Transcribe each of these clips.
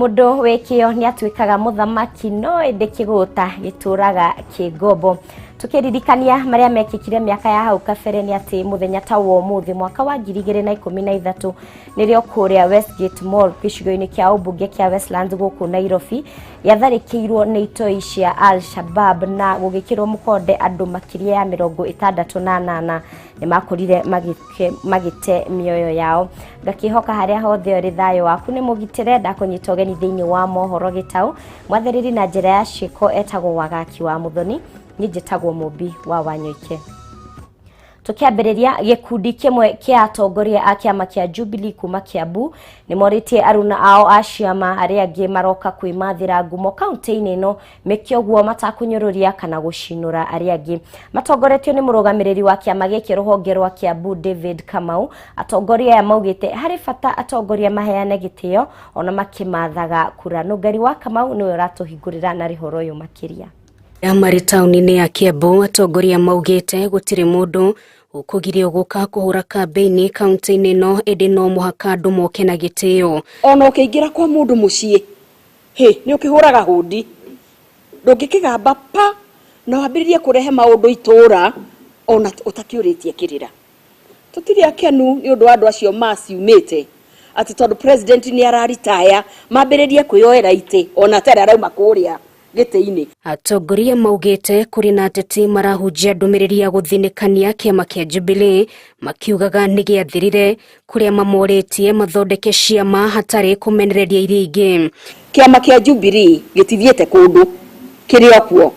Mũndũ wĩ kĩyo nĩ atuĩkaga mũthamaki, no ĩndĩ kĩgũta gĩtũraga kĩngombo. Tukĩririkania marĩa mekĩkire mĩaka ya hau kabere nĩ atĩ mũthenya ta wa ũmũthĩ mwaka wa 2013 nĩrĩo kũrĩa Westgate Mall gĩcigo-inĩ kĩa ũmbunge kĩa Westlands gũkũ Nairobi gĩatharĩkĩirwo nĩ itoi cia Al Shabab na gũgĩkĩrwo mũkonde andũ makĩria ya 68 nĩ makorire magĩte mĩoyo yao. Ngakĩhoka harĩa hothe ũrĩ thayũ waku nĩ mũgitĩre. Ndakũnyita ũgeni thĩinĩ wa mohoro gĩtau mwathĩrĩri na njĩra ya ciĩko etagwo Wagaki wa Mũthoni, niĩ njĩtagwo Mũmbi wa Wanyoike. Tukiambĩrĩria, gĩkundi kĩmwe kĩa atongoria a kĩama kĩa Jubilee kuma Kiambu nĩ morĩtie aruna ao a ciama arĩa angĩ maroka kwĩmathĩra ngumo kaunti-inĩ ĩno meke ũguo matakũnyũrũria kana gũcinũra arĩa angĩ. Matongoretio nĩ mũrũgamĩrĩri wa kĩama gĩkĩ rũhonge rwa Kiambu David Kamau, atongoria aya maugĩte harĩ bata atongoria maheane gĩtĩo ona makĩmathaga kura. Nũngari wa Kamau nĩwe ũratũhingũrĩra na rĩhoro ũyũ makĩria. Marĩ taũni-inĩ ya Kiambu, atongoria maugĩte gũtirĩ mũndũ ũkũgirio gũka kũhũra kambĩini kaunti-inĩ ĩno, ĩndĩ no mũhaka andũ moke na gĩtĩo. Ona ũkĩingĩra kwa mũndũ mũciĩ, hĩ, nĩ ũkĩhũraga hũndi, ndũngĩkĩgamba pa na wambĩrĩrie kũrehe maũndũ itũra ona ũtakĩũrĩtie kĩrĩra. Tũtirĩ akenu nĩ ũndũ wa andũ acio maciumĩte atĩ tondũ president nĩ araritaya mambĩrĩrie kwĩyoera itĩ ona atarĩ arauma kũrĩa gĩtĩ-inĩ. Atongoria maugĩte kũrĩ na ateti marahunjia ndũmĩrĩri ya gũthinĩkania kĩama kĩa Jubilee makiugaga nĩ gĩathirire, kũrĩa mamorĩtie mathondeke ciama hatarĩ kũmenereria iria ingĩ. Kĩama kĩa Jubilee gĩtithiĩte kũndũ, kĩrĩ o kuo.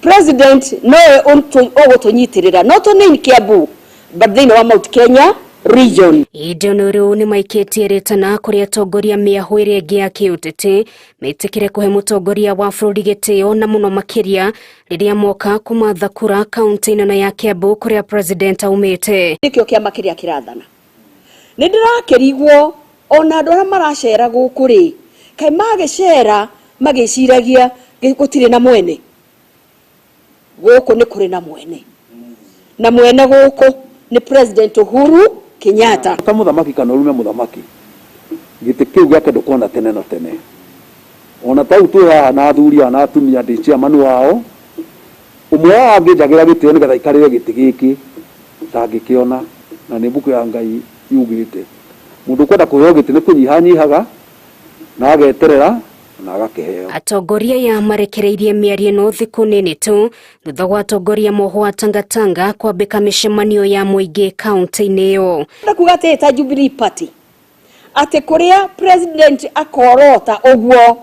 President nowe ũgũtũnyitĩrĩra not only in Kiambu but thĩinĩ wa Mount Kenya region. Ĩndĩ ona rĩu nĩ maikĩtie rĩtana kũrĩ atongoria mĩahũ ĩrĩa ĩngĩ ya kĩũteti metĩkĩre kũhe mũtongoria wa bũrũri gĩtĩo, na mũno makĩria rĩrĩa moka kũmatha kura kaunti-inĩ ĩno ya Kiambu kũrĩa president aumĩte. Nĩkĩo kĩama kĩrĩa kĩrathana. Nĩ ndĩrakĩrigwo ona andũ arĩa maracera gũkũ rĩ, kaĩ magĩcera magĩciragia gũtirĩ na mwene. Gũkũ nĩ kũrĩ na mwene, na mwene gũkũ nĩ President Uhuru Kenyatta. Ta mũthamaki kana ũrume mũthamaki, gĩtĩ kĩu gĩake ndũkona tene na tene. Ona tau twĩ haha na athuri aya na atumia, ndĩ chairman wao, ũmwe wao angĩnjagĩra gĩtĩo nĩgetha aikarĩre gĩtĩ gĩkĩ ndangĩkĩona, na nĩ mbuku ya Ngai yugĩte mũndũ ũkwenda kũheo gĩtĩ nĩ kũnyihanyihaga na ageterera na agakĩheo. Atongoria aya marekereirie mĩario ĩno thikũ nini tu thutha wa atongoria mohwo a Tangatanga kwambĩka mĩcemanio ya mũingĩ kaunti-inĩ ĩyo. Ndĩrenda kuga atĩ ta Jubilee Party atĩ kũrĩa president akorota ũguo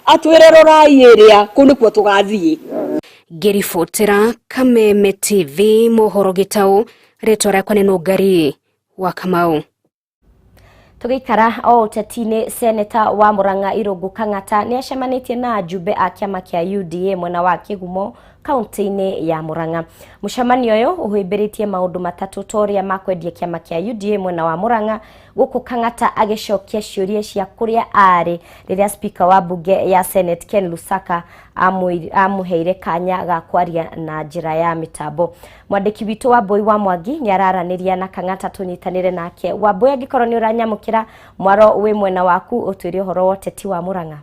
atwĩre rorai ĩrĩa kũu nĩkuo tũgathiĩ. Ngĩribotera Kameme TV mohoro gĩtaũ, rĩtwa rĩakwa nĩ Nũngari wa Kamau. Tũgĩikara o ũteti-inĩ, seneta wa Murang'a Irũngũ Kang'ata nĩ acemanĩtie na ajumbe a kĩama kĩa UDA mwena wa Kĩgumo kaunti-inĩ ya Murang'a. Mũcemanio ũyũ ũhĩmbĩrĩtie maũndũ matatũ ta ũrĩa makwendia kĩama kĩa UDA mwena wa Murang'a, gũkũ Kang'ata agĩcokia ciũria cia kũrĩa arĩ rĩrĩa speaker wa mbunge ya Senate Ken Lusaka amũheire kanya ga kwaria na njĩra ya mĩtambo. Mwandĩki witũ Wambui wa Mwangi nĩ araranĩria na Kang'ata, tũnyitanĩre nake. Wambui, angĩkorwo nĩ ũranyamũkĩra mwaro wĩ mwena waku, ũtwĩre ũhoro wa ũteti wa Murang'a.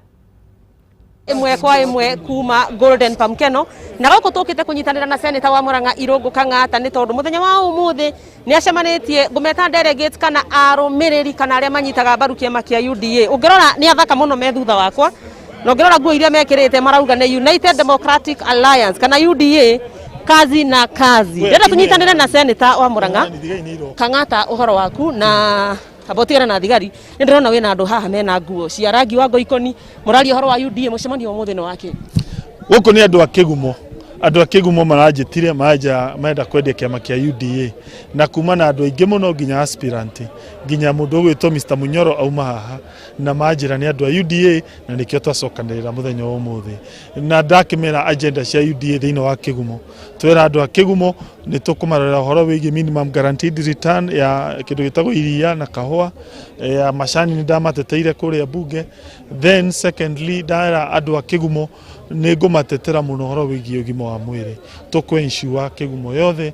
Ĩmwe kwa ĩmwe kuma Golden Pumpkeno na gũkũ tũkĩte kũnyitanĩra na seneta wa Murang'a Irũngũ Kang'ata, nĩ tondũ mũthenya wa ũmũthĩ nĩ acemanĩtie ngũmeta delegates kana arũmĩrĩri kana arĩa manyitaga mbaru kĩama kĩa UDA. Ũngĩrora nĩ athaka mũno me thutha wakwa, na ũngĩrora nguo iria mekĩrĩte marauga nĩ United Democratic Alliance kana UDA, kazi na kazi. Ndĩrenda tũnyitanĩre na seneta wa Murang'a Kang'ata, ũhoro waku na amba ũtigane na thigari. Nĩ ndĩrona wĩna andũ haha mena nguo cia rangi wa ngoikoni, mũraria ũhoro wa UDA. Mũcemanio wa ũmũthĩ nĩ wake? Gũkũ nĩ andũ a Kĩgumo, andũ a Kĩgumo maranjĩtire maranja marenda kwendia kĩama kĩa UDA, na kuma na andũ aingĩ mũno, nginya aspirant, nginya mũndũ ũgwĩtwo Mr Munyoro auma haha, na manjĩra nĩ andũ a UDA, na nĩkĩo twacokanĩrĩra mũthenya wa ũmũthĩ na ndakĩmera agenda cia UDA thĩinĩ wa Kĩgumo. Twera andũ a Kĩgumo nĩ tũkũmarorera ũhoro wĩgiĩ minimum guaranteed return ya kĩndũ gĩtagwo iria na kahũa ya macani, nĩ ndamateteire kũrĩa bunge. Then secondly, ndera andũ a Kĩgumo Nĩ ngũmatetera mũno ũhoro wĩgiĩ ũgima wa mwĩrĩ. Tũkũ ensure Kĩgumo yothe,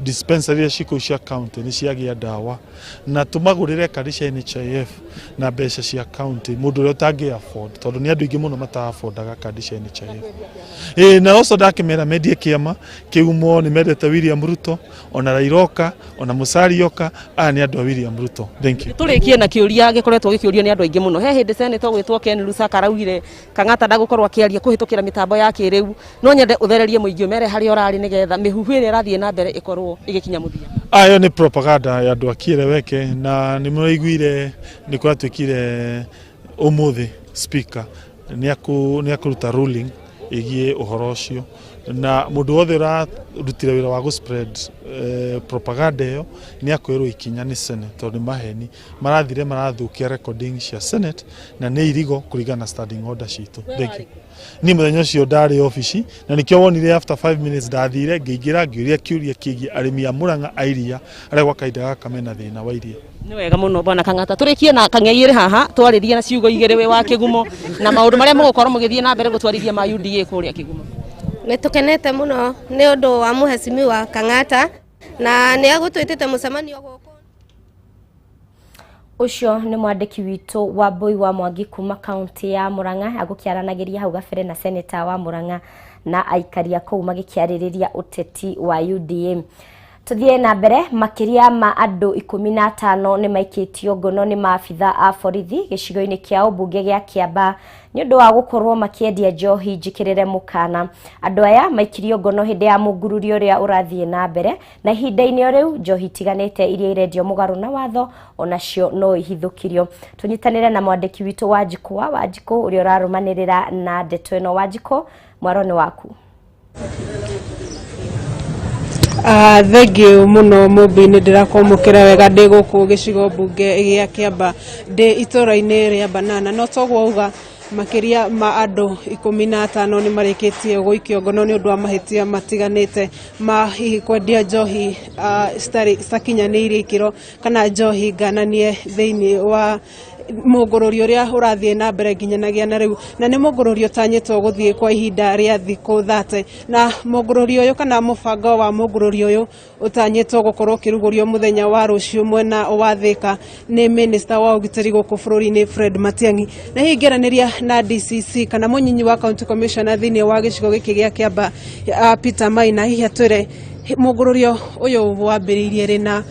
dispensary iria ciĩ kũu cia county nĩ ciagĩa ndawa, na tũmagũrĩre kandi cia NHIF na mbeca cia county, mũndũ ũrĩa ũtangĩ afford, tondũ nĩ andũ aingĩ mũno mata affordaga kandi cia NHIF. Ĩĩ, na also ndakĩmera mendie kĩama. Kĩgumo nĩ mendete William Ruto, ona Raila oka, ona Musalia oka, aya nĩ andũ a William Ruto. Thank you. Tũrĩkie na kĩũria gĩkoretwo gĩkĩũrio nĩ andũ aingĩ mũno. He hĩndĩ senator gwĩtwo Ken Lusaka araugire Kang'ata ndagũkorwo akĩaria kũhĩtũkĩra mĩtambo ya kĩrĩu. No nyende ũthererie mũingĩ, ũmere harĩa ũrarĩ, nĩgetha mĩhuhu ĩrĩa ĩrathiĩ na mbere ĩkorwo ĩgĩkinya mũthia. Ayo nĩ propaganda ya andũ a Kieleweke, na nĩ mũraiguire nĩ kũratuĩkire ũmũthĩ speaker nĩ akũruta ruling ĩgiĩ ũhoro ũcio, na mũndũ wothe ũrarutire wĩra wa gũ spread propaganda ĩyo nĩ akwĩrwo ikinya nĩ Senate, tondũ nĩ maheni marathire marathũkia recording cia Senate, na nĩ irigo kũringana na standing order citũ. Thank you. Niĩ mũthenya ũcio ndarĩ obici, na nĩkĩo wonire after 5 minutes ndathire ngĩingĩra ngĩũria kĩũria kĩgiĩ arĩmi a Murang'a a iria arĩa gwa kahinda gaka mena thĩna wa iria. Nĩ wega mũno, bwana Kang'ata. Tũrĩkie na Kang'ei ĩrĩ haha, twarĩrie na ciugo igĩrĩ wĩ wa Kĩgumo na maũndũ marĩa mũgũkorwo mũgĩthiĩ na mbere gũtwarithia ma UDA kũrĩa Kĩgumo. Nĩ tũkenete mũno nĩ ũndũ wa mũhecimiwa Kang'ata na nĩ agũtwĩtĩte mũcemanio gũkũ. Ũcio nĩ mwandĩki witũ wa Mbui wa Mwangi kuma kaunti ya Murang'a, agũkĩaranagĩria hau gabere na seneta wa Murang'a na aikaria kũu magĩkĩarĩrĩria ũteti wa UDA. Tuthiĩ na mbere. Makĩria ma andũ 15 nĩ maikĩtio ngono nĩ maabitha a borithi gĩcigo-inĩ kĩa ũmbunge gĩa Kĩambaa nĩ ũndũ wa gũkorwo makĩendia njohi njĩkĩrĩre mũkana. Andũ aya maikirio ngono hĩndĩ ya mũngururi ũrĩa ũrathiĩ na mbere, na ihinda-inĩ o rĩu njohi itiganĩte iria irendio mũgarũ na watho onacio no ihithũkirio. Tũnyitanĩre na mwandĩki witũ Wanjikũ wa Wanjikũ ũrĩa ũrarũmanĩrĩra na ndeto ĩno. Wanjikũ, mwaro nĩ waku. Thengiũ mũno Mũmbi, nĩ ndĩrakwamũkĩra wega ndĩ gũkũ gĩcigo mbunge gĩa Kĩamba, ndĩ itũra-inĩ rĩa Banana. No toguo uga, makĩria ma andũ 15 nĩ marĩkĩtie gũikio ngono nĩ ũndũ wa mahĩtia matiganĩte ma hihi kwendia njohi citarĩ citakinyanĩirie ikĩro kana njohi ngananie thĩinĩ wa mũngũrũri ũrĩa ũrathiĩ na mbere nginyanagia na rĩu, na nĩ mũngũrũri ũtanyĩtwo gũthiĩ kwa ihinda rĩa thikũ 30. Na mũngũrũri ũyũ kana mũbango wa mũngũrũri ũyũ ũtanyĩtwo gũkorwo ũkĩrugũrio mũthenya wa rũciũ mwena wa Thĩka nĩ minista wa ũgitĩri gũkũ bũrũri-inĩ Fred Matiang'i. Na hihi ngĩaranĩria na DCC kana mũnyinyi wa county commissioner thĩinĩ wa gĩcigo gĩkĩ gĩa Kĩamba, Peter Maina, hihi atwĩre mũngũrũrio ũyũ wambĩrĩirie rĩ na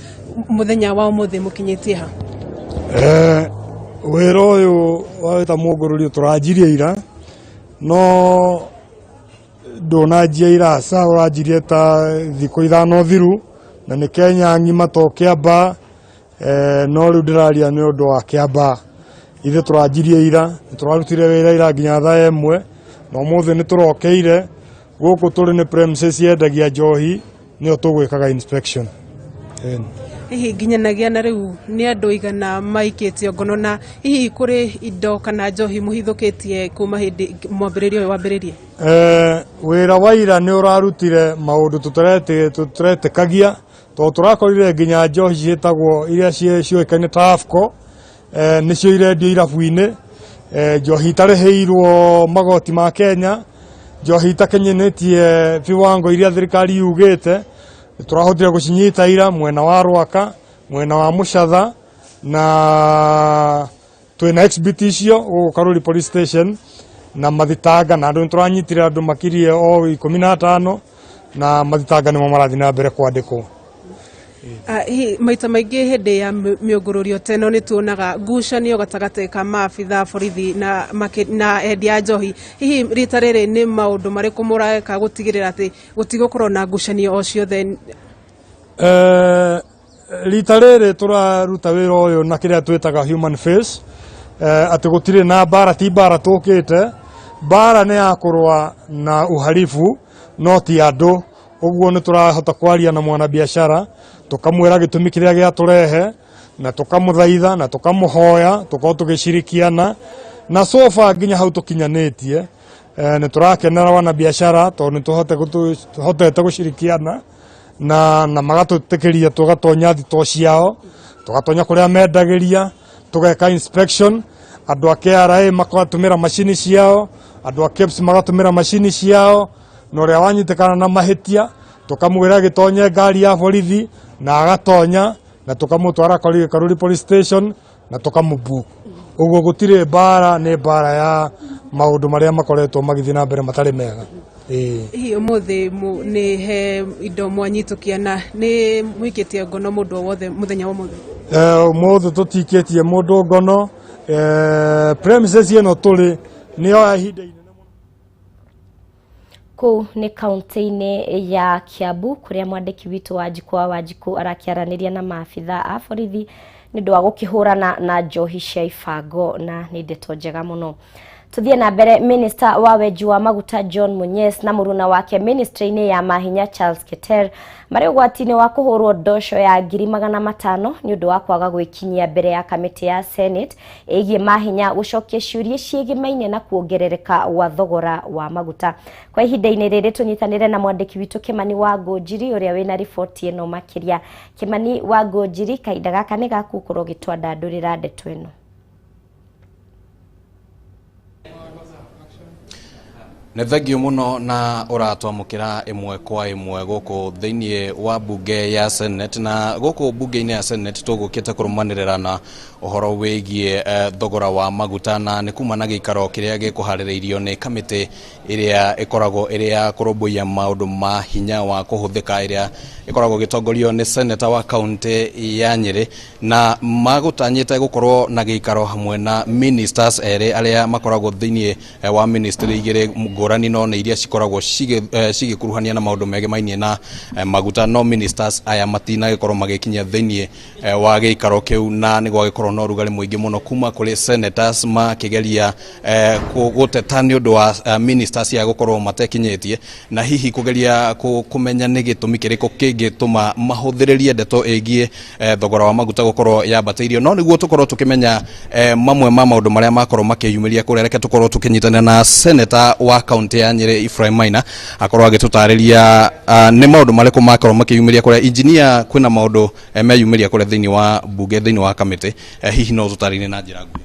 mũthenya wa ũmũthĩ mũkinyĩtie ha? Wĩra ũyũ wa wĩta mũngũrũrio tũranjirie ira, no ndũnanjia ira, aca, ũranjirie ta thikũ 5 thiru, na nĩ Kenya ng'ima to Kĩamba. No rĩu ndĩraria nĩ ũndũ wa Kĩamba. Ithuĩ tũranjirie ira, nĩ tũrarutire wĩra ira nginya thaa 1, na ũmũthĩ nĩ tũrokeire gũkũ tũrĩ nĩ premises yendagia njohi, nĩyo tũgwĩkaga inspection. Hihi nginyanagia na rĩu nĩ andũ igana maikĩtio ngono, na hihi kũrĩ indo kana njohi mũhithũkĩtie kuma hĩndĩ mwambĩrĩrio ũyũ wambĩrĩrie? Wĩra wa ira nĩ ũrarutire maũndũ tũtaretĩkagia, tondũ tũrakorire nginya njohi ciĩtagwo iria ciũĩkaine ta AFCO, nĩcio irendio irabu-inĩ, njohi itarĩhĩirwo magoti ma Kenya, njohi itakinyanĩtie viwango iria thirikari yugĩte. Tũrahotire gũcinyita ira mwena wa Rwaka, mwena wa Mũcatha, na twĩna exhibit icio gũkũ Karuri police station na mathitanga, na andũ nĩ tũranyitire andũ makirie o 15, na mathitanga nĩmo marathiĩ na mbere kwandĩkwo. Hihi maita maingĩ hĩndĩ ya mĩũngũrũrio ta ĩno nĩ tuonaga ngucanio gatagatĩ ka maabitha a borithi na endia a njohi? Hihi rita rĩrĩ nĩ maũndũ marĩkũ mũreka gũtigĩrĩra atĩ gũtigũkorwo na ngucanio o ciothe? Rita rĩrĩ tũraruta wĩra ũyũ na kĩrĩa twĩtaga human face, atĩ gũtirĩ na mbara, ti mbara tũkĩte. Mbara nĩ ya kũrũa na uhalifu, no ti andũ. Ũguo nĩ tũrahota kwaria na mwanabiacara, tũkamwĩra gĩtũmi kĩrĩa gĩatũrehe, na tũkamũthaitha na tũkamũhoya tũkorwo tũgĩcirikiana. Na so far nginya hau tũkinyanĩtie, nĩ tũrakenera wanabiacara tondũ nĩ tũhotete gũcirikiana na magatũtĩkĩria tũgatonya thitoo ciao, tũgatonya kũrĩa mendagĩria, tũgeka inspection. Andũ a KRA magatũmĩra macini ciao. Andũ a KEBS magatũmĩra macini ciao, na ũrĩa wanyitĩkana na mahĩtia tũkamwĩra gĩtonye ngari ya borithi na agatonya, na tũkamũtwara Karuri police station na tũkamũbook. Ũguo gũtirĩ mbara, nĩ mbara ya maũndũ marĩa makoretwo magĩthiĩ na mbere matarĩ mega. Ĩĩ. Hihi ũmũthĩ nĩ he indo mwanyitũkia na nĩ mũikĩtie ngono mũndũ o wothe mũthenya wa ũmũthĩ? Ũmũthĩ tũtikĩtie mũndũ ngono. Premises ĩno tũrĩ nĩ yoya ihinda inene. Kũu nĩ kaunti-inĩ ya Kiambu kũrĩa mwandĩki witũ Wanjikũ wa Wanjikũ arakĩaranĩria na maabitha a borithi nĩ ũndũ wa gũkĩhũrana na njohi cia ibango, na nĩ ndeto njega mũno. Tuthiĩ na mbere. Minister wa wenji wa maguta John Munyes na mũruna wake ministry-inĩ ya mahinya Charles Keter marĩ ũgwati-inĩ wa kũhũrwo ndoco ya 500,000 nĩ ũndũ wa kwaga gwĩkinyia mbere ya kamĩtĩ ya Senate ĩgiĩ mahinya gũcokia ciũria ciĩgĩmaine na kuongerereka gwa thogora wa maguta. Kwa ihinda-inĩ rĩrĩ tũnyitanĩre na mwandĩki witũ Kĩmani wa Ngũnjiri ũrĩa wĩna riboti ĩno makĩria. Kĩmani wa Ngũnjiri, kahinda gaka nĩ gaku ũkorwo ũgĩtwandandũrĩra ndeto ĩno. Nĩ thengio mũno na ũratwamũkĩra ĩmwe kwa ĩmwe gũkũ thĩinĩ wa mbunge ya Senate, na gũkũ mbunge-inĩ ya Senate tũgũkĩte kũrũmanĩrĩra na ũhoro wĩgiĩ thogora wa maguta, na nĩ kuma na gĩikaro kĩrĩa gĩkũharĩrĩirio nĩ kamĩtĩ ĩrĩa ĩkoragwo ĩrĩ ya kũrũmbũiya maũndũ ma hinya wa kũhũthĩka ĩrĩa ĩkoragwo ĩgĩtongorio nĩ seneta wa kaunti ya Nyĩrĩ, na magũtanyĩte gũkorwo na gĩikaro hamwe na ministers erĩ arĩa makoragwo thĩinĩ wa ministry igĩrĩ ngũrani, no nĩ iria cikoragwo cigĩkuruhania na maũndũ megemainie na maguta, no ministers aya matinagĩkorwo magĩkinyia thĩinĩ wa gĩikaro kĩu, na nĩ gwagĩkorwo na ũrugarĩ mũingĩ mũno kuma kũrĩ senators makĩgeria gũteta nĩ ũndũ wa ministers aya gũkorwo matekinyĩtie, na hihi kũgeria kũmenya nĩ gĩtũmi kĩrĩkũ kĩngĩtũma mahũthĩrĩrie ndeto ĩgiĩ thogora wa maguta gũkorwo yambatĩirio. No nĩguo tũkorwo tũkĩmenya mamwe ma maũndũ marĩa makorwo makĩyumĩria kũrĩa, reke tũkorwo tũkĩnyitanĩra na seneta wa kaunti ya Nyĩrĩ Ephraim Maina akorwo agĩtũtarĩria nĩ maũndũ marĩkũ makorwo makĩyumĩria kũrĩa. Engineer, kwĩna maũndũ meyumĩria kũrĩa thĩinĩ wa mbunge, thĩinĩ wa kamĩtĩ, hihi no ũtũtarĩrie na njĩra nguhĩ?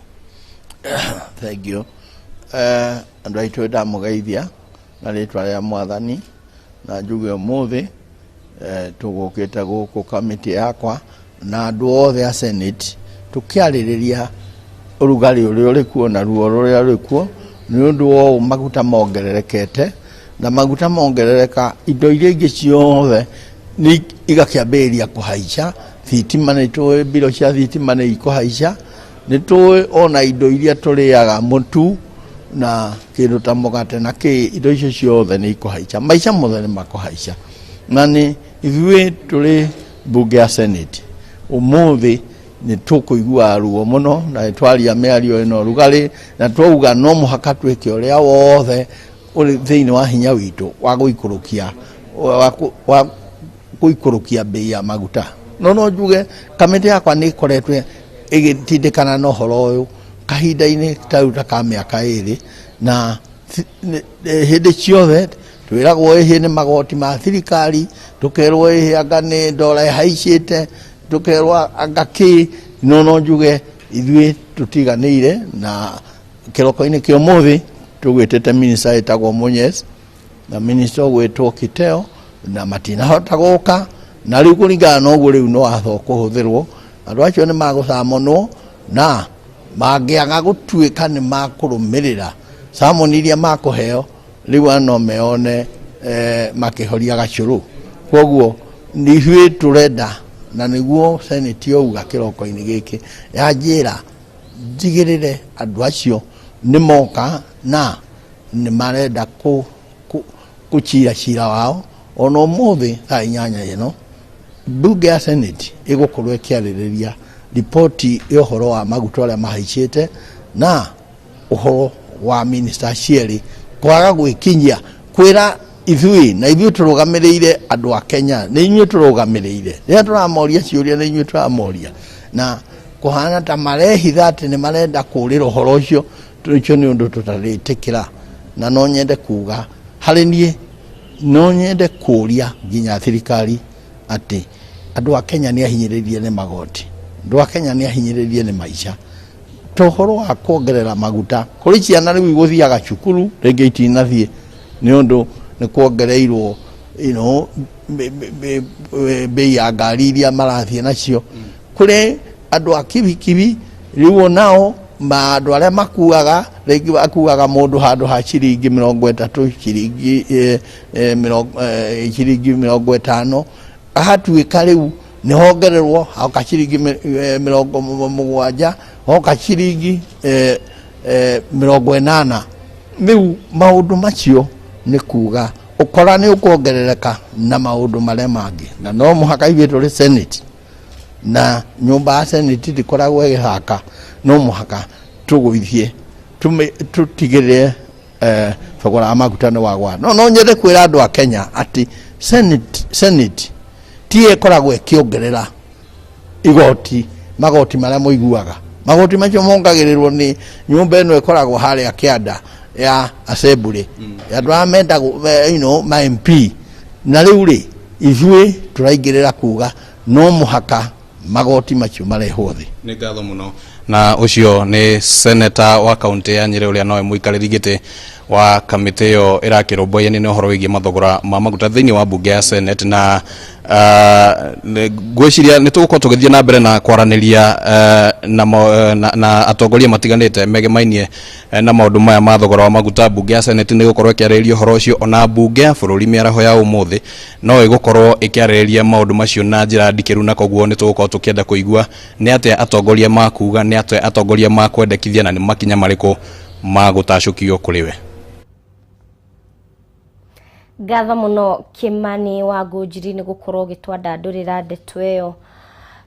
Thank you. Andũ aitũ, ndamũgeithia na rĩtwa rĩa Mwathani, na njuge ũmũthĩ tũgũkĩte gũkũ kamĩtĩ yakwa na andũ othe a Senate tũkĩarĩrĩria ũrugarĩ ũrĩa ũrĩ kuo na ruo rũrĩa rwĩ kuo nĩ ũndũ wa ũũ maguta mongererekete, na maguta mongerereka indo iria ingĩ ciothe nĩ igakĩambĩrĩria kũhaica. Thitima, nĩ tũĩ mbiro cia thitima nĩ ikũhaica, nĩ tũĩ ona indo iria tũrĩaga, mũtu na kĩndũ ta mũgate na kĩ, indo icio ciothe nĩ ikũhaica. Maica mothe nĩ makũhaica, na nĩ ithuĩ tũrĩ mbunge ya Senate ũmũthĩ nĩ tũkũigua ruo mũno, na nĩ twaria mĩario ĩno rugarĩ, na twauga no mũhaka twĩke ũrĩa wothe ũrĩ thĩinĩ wa hinya witũ wa gũikũrũkia wa gũikũrũkia mbei ya maguta. No njuge kamĩtĩ yakwa nĩ ĩkoretwo ĩgĩtindĩkana na ũhoro ũyũ kahinda-inĩ ta rĩu ta ka mĩaka 2, na hĩndĩ ciothe twĩragwo ĩhĩ nĩ magoti ma thirikari, tũkerwo ĩhĩ anga nĩ ndora ĩhaicĩte, tũkerwo anga kĩ. No njuge ithuĩ tũtiganĩire, na kĩroko-inĩ kĩa ũmũthĩ tũgwĩtĩte minister ĩtagwo Munyes na minister ũgwĩtwo Kiteo, na matinahota gũka, na rĩu kũringana na ũguo rĩu no watho kũhũthĩrwo. Andũ acio nĩ magũcamonwo, na mangĩaga gũtuĩka nĩ makũrũmĩrĩra samoni iria makũheo rĩu no meone makĩhoria gacũrũ. Koguo ithuĩ tũrenda, na nĩguo Senate yauga kĩroko-inĩ gĩkĩ, yanjĩra ndigĩrĩre andũ acio nĩ moka na nĩ marenda kũcira cira wao. Ona ũmũthĩ thaa 8 ĩno mbunge ya Senate ĩgũkorwo ĩkĩarĩrĩria riboti ya ũhoro wa maguta ũrĩa mahaicĩte na ũhoro wa minister cierĩ kwaga gwĩkinyia kwĩra ithuĩ, na ithuĩ tũrũgamĩrĩire andũ a Kenya, nĩ inyuĩ tũrũgamĩrĩire. Rĩrĩa tũramoria ciũria, nĩ inyuĩ tũramoria, na kũhana ta marehitha atĩ nĩ marenda kũrĩra ũhoro ũcio. Ũcio nĩ ũndũ tũtarĩtĩkĩra, na no nyende kuga harĩ niĩ, no nyende kũria nginya thirikari atĩ andũ a Kenya nĩ ahinyĩrĩrie nĩ magoti, andũ a Kenya nĩ ahinyĩrĩrie nĩ maica. Ta ũhoro wa kuongerera maguta kũrĩ ciana rĩu igũthiaga cukuru rĩngĩ itinathiĩ nĩ ũndũ nĩ kuongereirwo bei ya ngari iria marathiĩ nacio. Kũrĩ andũ a kibikibi rĩu onao andũ arĩa makuaga rĩngĩ makuaga mũndũ handũ ha ciringi 30, ciringi ciringi 50, ahatuĩka rĩu nĩ hongererwo hoka ciringi 70, hoka ciringi 80. Rĩu maũndũ macio nĩ kuga ũkora nĩ ũkuongerereka na maũndũ marĩa mangĩ, na no mũhaka ithuĩ tũrĩ Senate na nyũmba ya Senate ndĩkoragwo ĩgĩthaka, no mũhaka tũgũithie tũtigĩrĩre thogora wa maguta nĩ wagwa. No nyende kwĩra andũ a Kenya atĩ Senate ti ĩkoragwo ĩkĩongerera igoti, magoti marĩa mũiguaga. Magoti macio mongagĩrĩrwo nĩ nyũmba ĩno ĩkoragwo harĩa kĩanda ya assembly, andũ arĩa mendagwo ma MP. Na rĩu rĩ ithuĩ tũraingĩrĩra kuga no mũhaka magoti macio marehwo thĩ. Nĩ ngatho mũno. Na ũcio nĩ seneta wa kaunti ya Nyĩrĩ ũrĩa nowe mũikarĩri gĩtĩ wa kamĩtĩ ĩyo ĩrakĩrũmbũyania nĩ ũhoro wĩgiĩ mathogora ma maguta thĩinĩ wa mbunge ya Senate. Na ngwĩciria nĩ tũgũkorwo tũgĩthiĩ na mbere na kwaranĩria na atongoria matiganĩte megemainie na maũndũ maya ma thogora wa maguta. Mbunge ya Senate nĩ ĩgũkorwo ĩkĩarĩrĩria ũhoro ũcio, ona mbunge ya bũrũri mĩaraho ya ũmũthĩ no ĩgũkorwo ĩkĩarĩrĩria maũndũ macio na njĩra ndikĩru, na koguo nĩ tũgũkorwo tũkĩenda kũigua nĩ atĩa atongoria makuga, nĩ atĩa atongoria makwendekithia, na nĩ makinya marĩkũ magũtacũkio kũrĩ we. Ngatho mũno Kimani wa Ngũnjiri nĩ gũkorwo ũgĩtwandandũrĩra ndeto ĩyo.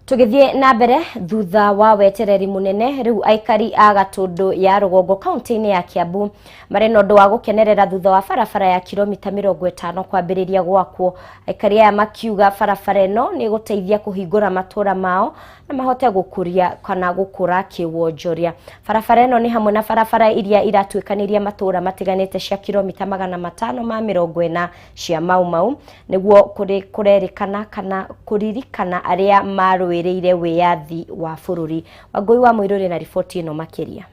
Tũgĩthiĩ na mbere, thutha wa wetereri mũnene rĩu aikari a Gatũndũ ya rũgongo kaunti-inĩ ya Kiambu marĩ na ũndũ wa gũkenerera thutha wa barabara ya kilomita 50 kwambĩrĩria gwakwo. Aikari aya makiuga barabara ĩno nĩ ĩgũteithia kũhingũra matũra mao na mahote gũkũria kana gũkũra kĩwonjoria. Barabara ĩno nĩ hamwe na barabara iria iratuĩkanĩria matũra matiganĩte cia kilomita 540 cia Mau Mau, nĩguo kũrerĩkana kana kũririkana arĩa marũĩrĩire wĩyathi wa bũrũri. Wangũi wa Mũirũrĩ na riboti ĩno makĩria.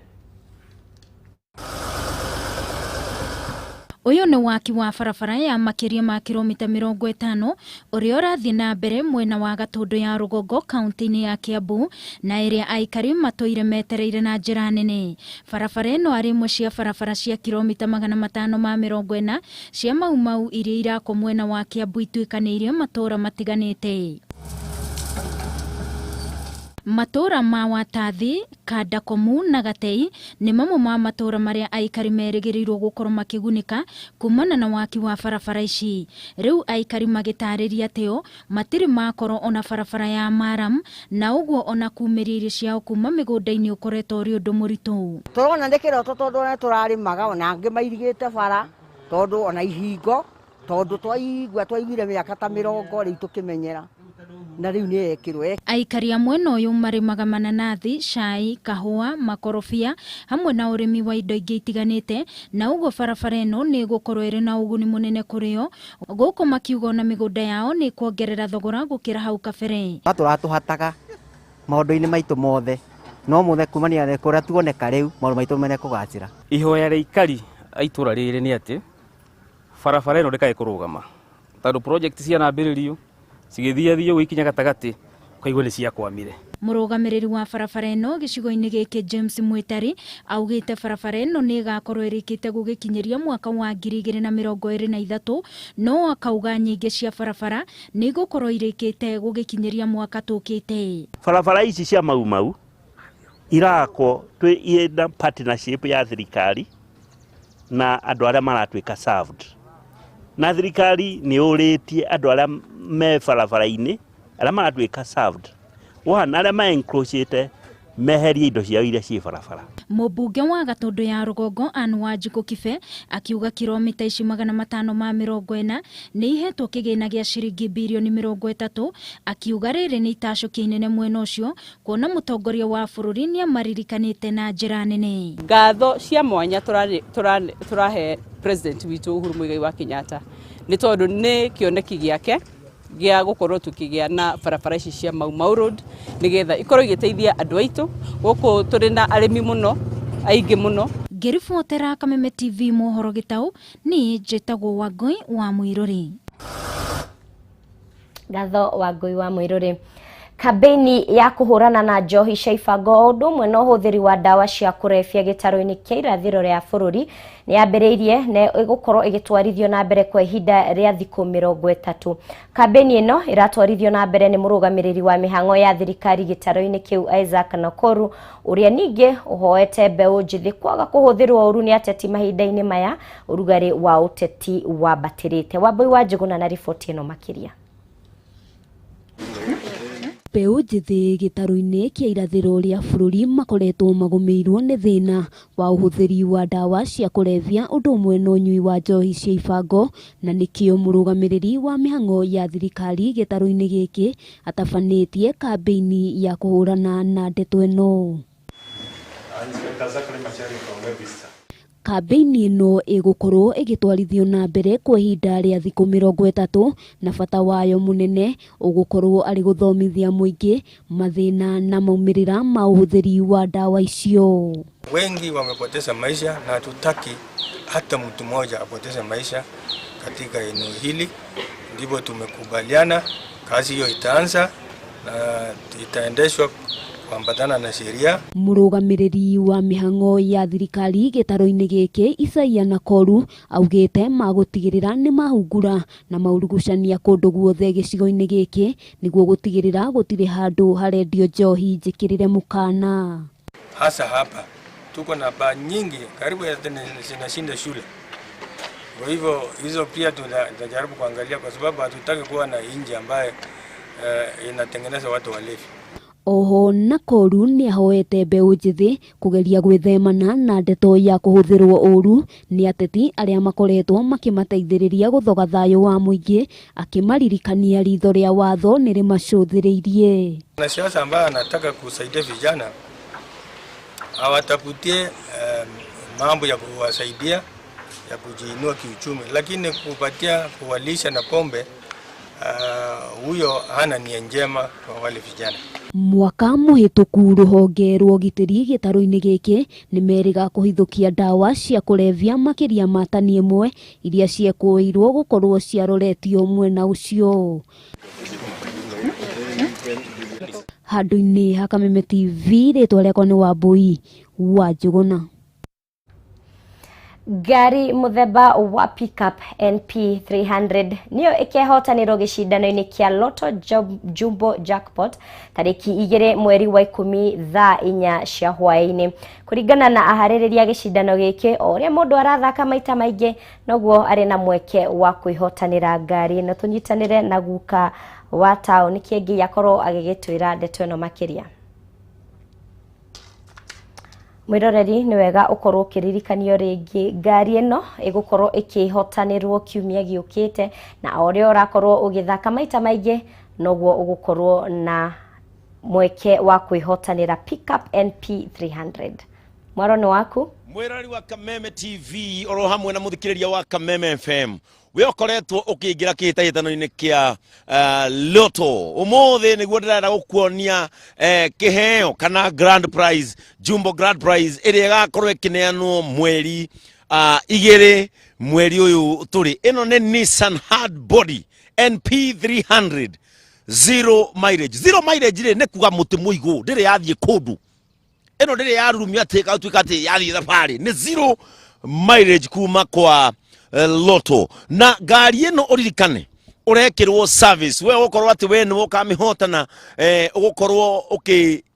Ũyũ nĩ waki wa barabara ya makĩria ma kilomita 50 ũrĩa ũrathiĩ na mbere mwena wa Gatũndũ ya rũgongo kaunti-inĩ ya Kiambu, na ĩrĩa aikari matũire metereire na njĩra nene. Barabara ĩno arĩ imwe cia barabara cia kilomita 540 cia Mau Mau iria irakwo mwena wa Kiambu ituĩkanĩirie matũũra matiganĩte. Matũũra ma Watathi, Kandakomu na Gatei nĩ mamwe ma matũũra marĩa aikari merĩgĩrĩirwo gũkorwo makĩgunĩka kumana na waki wa barabara ici. Rĩu aikari magĩtarĩria atĩ o matirĩ makorwo ona barabara ya maram, na ũguo ona kumĩria irio ciao kuma mĩgũnda-inĩ ũkoretwo ũrĩ ũndũ mũritũ. Tũrona nĩ kĩroto tondũ ona tũrarĩmaga ona angĩ mairigĩte bara tondũ ona ihingo tondũ twaigua twaiguire mĩaka ta 20 rĩu tũkĩmenyera na rĩu nĩ yekĩrwo. Aikari a mwena ũyũ marĩmaga mananathi, cai, kahũa, makorobia hamwe na ũrĩmi wa indo ingĩ itiganĩte, na ũguo barabara ĩno nĩ ĩgũkorwo ĩrĩ na ũguni mũnene kũrĩ o, gũkũ makiuga ona mĩgũnda yao nĩ ĩkuongerera thogora gũkĩra hau kabere. Tũratũhataga maũndũ-inĩ maitũ mothe, no mothe kumania na kũrĩa tuoneka rĩu maũndũ maitũ mene kũgacĩra. Ihoya rĩa aikari a itũũra rĩrĩ nĩ atĩ barabara ĩno ndĩkae kũrũgama, tondũ project cianambĩrĩrio cigĩthiathio gũikinya gatagatĩ ũkaigua nĩ ciakwamire. Mũrũgamĩrĩri wa barabara ĩno gĩcigo-inĩ gĩkĩ James Mwĩtari augĩte barabara ĩno nĩ ĩgakorwo ĩrĩkĩte gũgĩkinyĩria mwaka wa 2023, no akauga nyingĩ cia barabara nĩ igũkorwo irĩkĩte gũgĩkinyĩria mwaka tũkĩte. Barabara ici cia Mau Mau irakwo twĩ na partnership ya thirikari na andũ arĩa maratuĩka served, na thirikari nĩ ũrĩtie andũ arĩa me barabara-inĩ arĩa maratuĩka served one arĩa ma encroachĩte meherie indo ciao iria ciĩ barabara. Mũmbunge wa Gatũndũ ya rũgongo Anne Wanjikũ Kibe akiuga kilomita ici 540 nĩ ihetwo kĩgĩna gĩa ciringi birioni 30, akiuga rĩrĩ nĩ itacũkia inene mwena ũcio kuona mũtongoria wa bũrũri nĩ amaririkanĩte na njĩra nene. Ngatho cia mwanya tũrahe president witũ Uhuru Muigai wa Kenyatta nĩ tondũ nĩ kĩoneki gĩake Gĩa gũkorwo tũkĩgĩa na barabara ici cia Mau Mau Road nĩgetha ikorwo igĩteithia andũ aitũ gũkũ. Tũrĩ na arĩmi mũno aingĩ mũno. Ngĩribotera Kameme TV mohoro gĩtaũ, niĩ njĩtagwo Wangũi wa Mũirũrĩ. Ngatho Wangũi wa Mũirũrĩ. Kambĩini ya kũhũrana na njohi cia ibango o ũndũ ũmwe na ũhũthĩri wa ndawa cia kũrebia gĩtarũ-inĩ kĩa irathĩro rĩa bũrũri nĩ yambĩrĩirie na ĩgũkorwo ĩgĩtwarithio na mbere kwa ihinda rĩa thikũ 30. Kambĩini ĩno ĩratwarithio na mbere nĩ mũrũgamĩrĩri wa mĩhang'o ya thirikari gĩtarũ-inĩ kĩu Isaac Nakoru, ũrĩa ningĩ ũhoete mbeũ njĩthĩ kwaga kũhũthĩrwo ũru nĩ ateti mahinda-inĩ maya ũrugarĩ wa ũteti wambatĩrĩte. Wambui wa Njũgũna na riboti ĩno makĩria. Mbeũ njĩthĩ gĩtarũ-inĩ kĩa irathĩro rĩa bũrũri makoretwo magũmĩirwo nĩ thĩna wa ũhũthĩri wa ndawa cia kũrebia ũndũ ũmwe na ũnyui wa njohi cia ibango, na nĩkĩo mũrũgamĩrĩri wa mĩhang'o ya thirikari gĩtarũ-inĩ gĩkĩ atabanĩtie kambĩini ya kũhũrana na ndeto ĩno. Kambĩini ĩno ĩgũkorwo ĩgĩtwarithio na mbere kwa ihinda rĩa thikũ 30, na bata wayo mũnene ũgũkorwo arĩ gũthomithia mũingĩ mathĩna na maumĩrĩra ma ũhũthĩri wa ndawa icio. Wengi wamepoteza maisha na hatutaki hata mtu mmoja apoteze maisha katika eneo hili. Ndipo tumekubaliana kazi hiyo itaanza na itaendeshwa kuambatana na sheria. Mũrũgamĩrĩri wa mĩhang'o ya thirikari gĩtarũ-inĩ gĩkĩ Isaia Nakoru augĩte magũtigĩrĩra nĩ mahungura na maurugucania kũndũ guothe gĩcigo-inĩ gĩkĩ nĩguo gũtigĩrĩra gũtirĩ handũ harendio njohi njĩkĩrĩre mũkana. Hasa hapa tuko na baa nyingi karibu zinashinda shule. Kwa hivyo hizo pia tutajaribu kuangalia kwa sababu hatutaki kuwa na inji ambaye inatengeneza watu walevi. Oho Nakoru nĩ ahoete mbeũ njĩthĩ kũgeria gwĩthemana na ndeto ya kũhũthĩrwo ũru nĩ ateti arĩa makoretwo makĩmateithĩrĩria gũthoga thayũ wa mũingĩ, akĩmaririkania ritho rĩa watho nĩ rĩmacũthĩrĩirie. Mwanasiasa ambaye anataka kusaidia vijana awatafutie mambo ya kuwasaidia ya kujiinua kiuchumi, lakini kupatia kuwalisha na pombe, huyo hana nia njema kwa wale vijana. Mwaka mũhĩtũku rũhonge rwa ũgitĩri gĩtarũ-inĩ gĩkĩ nĩ merĩga kũhithũkia ndawa cia kũrebia makĩria ma tani 1 iria ciekũĩirwo gũkorwo ciaroretio mwena ũcio. Handũ-inĩ ha Kameme TV, rĩtwa rĩakwa nĩ Wambui wa Njũgũna. Ngari mũthemba wa pickup NP 300 niyo ĩkehotanĩrwo gĩcindano-inĩ kĩa Lotto Jumbo Jackpot tarĩki 2 mweri wa 10 thaa 4 cia hwaĩ-inĩ. Kũringana na aharĩrĩria gĩcindano gĩkĩ, o ũrĩa mũndũ arathaka maita maingĩ noguo arĩ na mweke wa kwĩhotanĩra ngari ĩno. Tũnyitanĩre na guka wa taũni Kĩengei akorwo agĩgĩtwĩra ndeto ĩno makĩria. Mwĩroreri, nĩ wega ũkorwo ũkĩririkanio rĩngĩ ngari ĩno ĩgũkorwo ĩkĩhotanĩrwo kiumia gĩũkĩte, na o ũrĩa ũrakorwo ũgĩthaka maita maingĩ noguo ũgũkorwo na mweke wa kwĩhotanĩra pickup NP 300. Mwaro nĩ waku. Mwĩroreri wa Kameme TV oro hamwe na mũthikĩrĩria wa Kameme FM, we ũkoretwo ũkĩingĩra kĩhĩtahĩtano-inĩ kĩa Lotto ũmũthĩ, nĩguo ndĩrenda gũkuonia kĩheo kana grand prize, Jumbo grand prize ĩrĩa ĩgakorwo ĩkĩneanwo mweri 2 mweri ũyũ tũrĩ. Ĩno nĩ Nissan Hardbody NP 300 zero mileage. Zero mileage rĩ nĩ kuga mũtĩ mũigũ ndĩrĩ yathiĩ kũndũ, ĩno ndĩrĩ yarurumio atĩ ĩgatuĩka atĩ yathiĩ thabarĩ, nĩ zero mileage kuma kwa Lotto. Na ngari ĩno ũririkane ũrekĩrwo service, we ũgũkorwo atĩ we nĩwe ũkamĩhotana, ũgũkorwo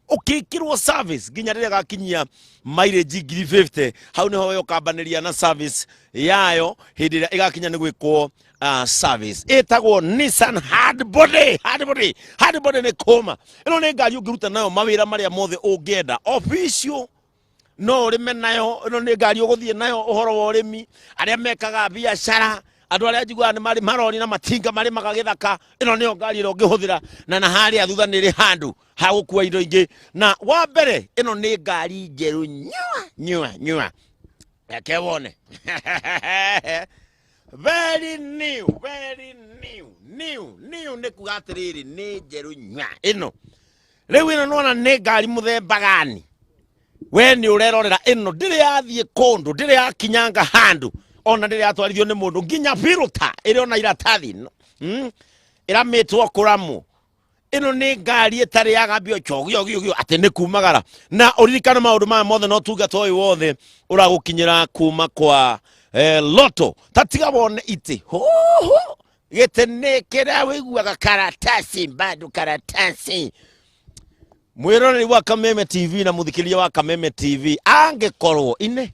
ũkĩkĩrwo service nginya rĩrĩa ĩgakinyia mileage 50,000. Hau nĩho we ũkambanĩria na service yayo hĩndĩ ĩrĩa ĩgakinya nĩ gwĩkwo service. Ĩtagwo Nissan Hardbody. Hardbody, Hardbody nĩ kũma. Ĩno nĩ ngari ũngĩruta nayo mawĩra marĩa mothe ũngĩenda, official no ũrĩme nayo. Ĩno nĩ ngari ũgũthiĩ nayo ũhoro wa ũrĩmi, arĩa mekaga biacara, andũ arĩa njiguaga nĩ marĩ marori na matinga marĩmaga gĩthaka, ĩno nĩyo ngari ĩrĩa ũngĩhũthĩra. Na harĩa thutha nĩ ĩrĩ handũ ha gũkua indo ingĩ. Na wa mbere ĩno nĩ ngari njerũ nyua nyua nyua, reke wone, very new, very new. New new nĩ kuga atĩrĩrĩ, nĩ njerũ nya ĩno. Rĩu ĩno nĩwona nĩ ngari mũthemba gani? We nĩ ũrerorera ĩno, ndĩrĩ yathiĩ kũndũ, ndĩrĩ yakinyanga handũ, ona ndĩrĩ yatwarithio nĩ mũndũ, nginya biruta ĩrĩ ona iratathi no. Ĩramĩtwo kũramwo. Ĩno nĩ ngari ĩtarĩ yagambio chogio gio gio atĩ nĩ kumagara. Na ũririkane maũndũ maya mothe na ũtungata ũyũ wothe ũragũkinyĩra kuma kwa Lotto. Ta tiga wone itĩ hoho gĩtĩ nĩ kĩrĩa wĩiguaga karatasi bado karatasi. Mwĩroreri wa Kameme TV na mũthikĩrĩria wa Kameme TV, angĩkorwo ine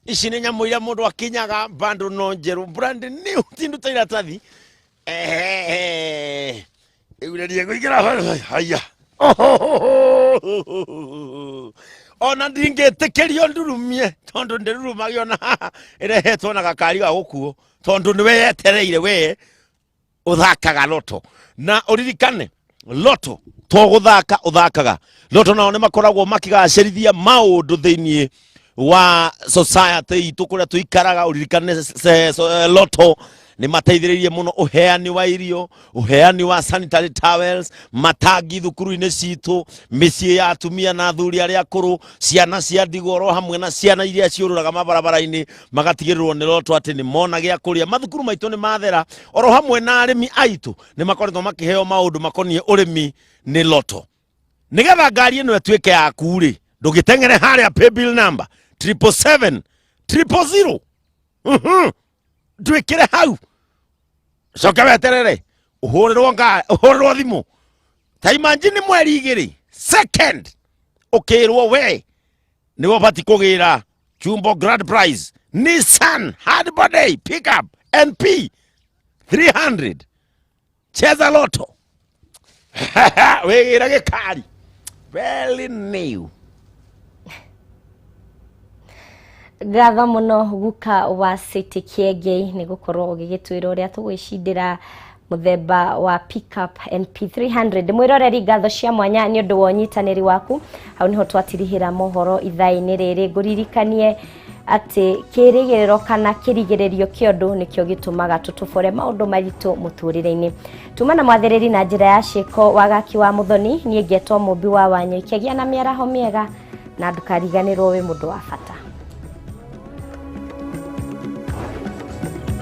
ici nĩ nyamũ iria mũndũ akinyaga bado no njerũ, brand new, tindu ta iratathi. Ehehe. Rĩu rĩrie kũingĩra haya ona ndingĩtĩkĩrio ndurumie tondũ ndĩrurumagio na haha ĩrehetwo na gakari ga gũkuo, tondũ nĩwe yetereire we ũthakaga Lotto. Na ũririkane Lotto to gũthaka ũthakaga Lotto, nao nĩ makoragwo makĩgacĩrithia maũndũ thĩinĩ wa society itũ kũrĩa tũikaraga. Ũririkane Lotto nĩ mateithĩrĩirie mũno ũheani wa irio, ũheani wa sanitary towels, matangi thukuru-inĩ citũ, mĩciĩ ya atumia na athuri arĩa akũrũ, ciana cia ndigwa oro hamwe na ciana iria ciũrũraga mabarabara-inĩ, magatigĩrĩrwo nĩ Lotto atĩ nĩ mona gĩa kũrĩa. Mathukuru maitũ nĩ mathera, oro hamwe na arĩmi aitũ nĩ makoretwo makĩheo maũndũ makoniĩ ũrĩmi nĩ Lotto. Nĩgetha ngari ĩno ĩtuĩke yaku rĩ, ndũgĩteng'ere harĩa paybill number 777 000. Ndwĩkĩre hau, coke weterere ũhũrĩrwo ũhũrĩrwo thimũ. Ta imagine mweri 2 second ũkĩrwo we nĩwe ũbati kũgĩra Jumbo Grand Prize Nissan Hardbody Pickup NP 300. Cheza Lotto, wĩgĩre gĩkari very new. Ngatho mũno guka wa City Kĩengei nĩ gũkorwo ũgĩgĩtwĩra ũrĩa tũgwĩcindĩra mũthemba wa pickup NP300. Mwĩroreri, ngatho cia mwanya nĩ ũndũ wa ũnyitanĩri waku. Hau nĩho twatirihĩra mohoro ithaa-inĩ rĩrĩ. Ngũririkanie atĩ kĩrĩgĩrĩro kana kĩrigĩrĩrio kĩa ũndũ nĩkĩo gĩtũmaga tũtũbore maũndũ maritũ mũtũrĩre-inĩ. Tuma na mwathĩrĩri na njĩra ya ciĩko wagaki wa mũthoni. Niĩ ngetwo Mũmbi wa Wanyũi. Kĩagĩa na mĩaraho mĩega na ndũkariganĩrwo wĩ mũndũ wa bata.